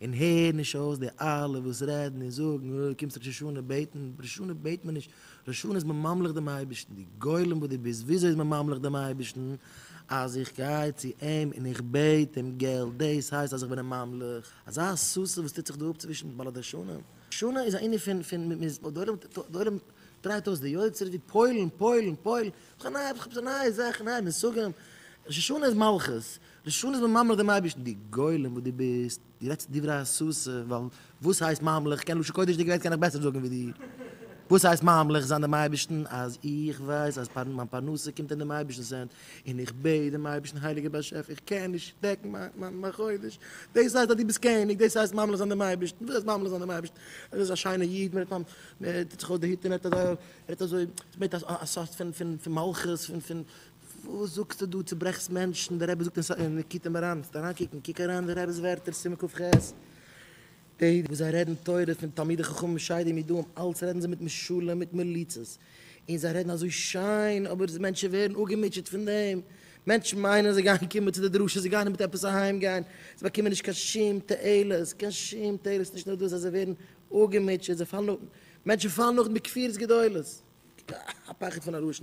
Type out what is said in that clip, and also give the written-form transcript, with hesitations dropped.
און הער נישט אויס די אלע וואס רעדן און זאגן, אוי קומסט ראש השנה בעטן, ראש השנה בעט מען נישט, ראש השנה איז מען ממליך דעם אייבערשטן, דו גולם וואס דו ביסט, וויאזוי איז מען ממליך דעם אייבערשטן? אז איך גיי צו אים און איך בעט אים געלט, דאס הייסט אז איך בין אים ממליך? אזא הסתה וואס טוט זיך דא אפ צווישן בעלי דרשנים, שנה איז א ענין פון פון די עולם דרייט אויס די יוצרות ווי פוילן פוילן פוילן, ס'איז א נייע זאך, נייע מושגים, ראש השנה איז מלכות, ראש השנה איז מען ממליך דעם אייבערשטן, דו גולם וואס דו ביסט, דו רעדסט דברי הסתה, ווייל וואס הייסט ממליך, כ'קען לשון קודש'דיג ווערט קען איך בעסער זאגן ווי דיר, וואס הייסט ממליך זיין דעם אייבערשטן, אז איך ווייס אז מיין פרנסה קומט אין דעם אייבערשטנ'ס הענט, און איך בעט דעם אייבערשטן הייליגער באשעפער איך קען נישט דעקן מיין חודש, דאס הייסט אז דו ביסט קעניג, דאס הייסט ממליך זיין דעם אייבערשטן, וואס הייסט ממליך זיין דעם אייבערשטן, ער איז א שיינער איד, מען טוט זיך אויס די הוט און ער רעדט אזוי, עס מיינט א סארט פון מלכות, פון וואס זאגסטו דא, צוברעכסט מענטשן, דער רבי זאגט אין ליקוטי מוהר"ן, זאלסט אריינקוקן, קוק אריין אין דער רבי'ס ווערטער, סימן קכ ח, די וואס זיי רעדן תורה פון תלמידי חכמים שדים ידועים, אלץ רעדן זיי מיט משלים מיט מליצות, און זיי רעדן אזוי שיין, אבער מענטשן ווערן אפגעמוטשעט פון דעם, מענטשן מיינען זיי גייען קומען צו די דרשה, זיי גייען מיט עפעס אהיים גיין, זיי באקומען נישט קיין שום תועלת, קיין שום תועלת, נישט נאר דאס אז זיי ווערן אפגעמוטשעט, זיי פאלן אפ, מענטשן פאלן נאך בכפירות גדולות, א פחד פון א רשע.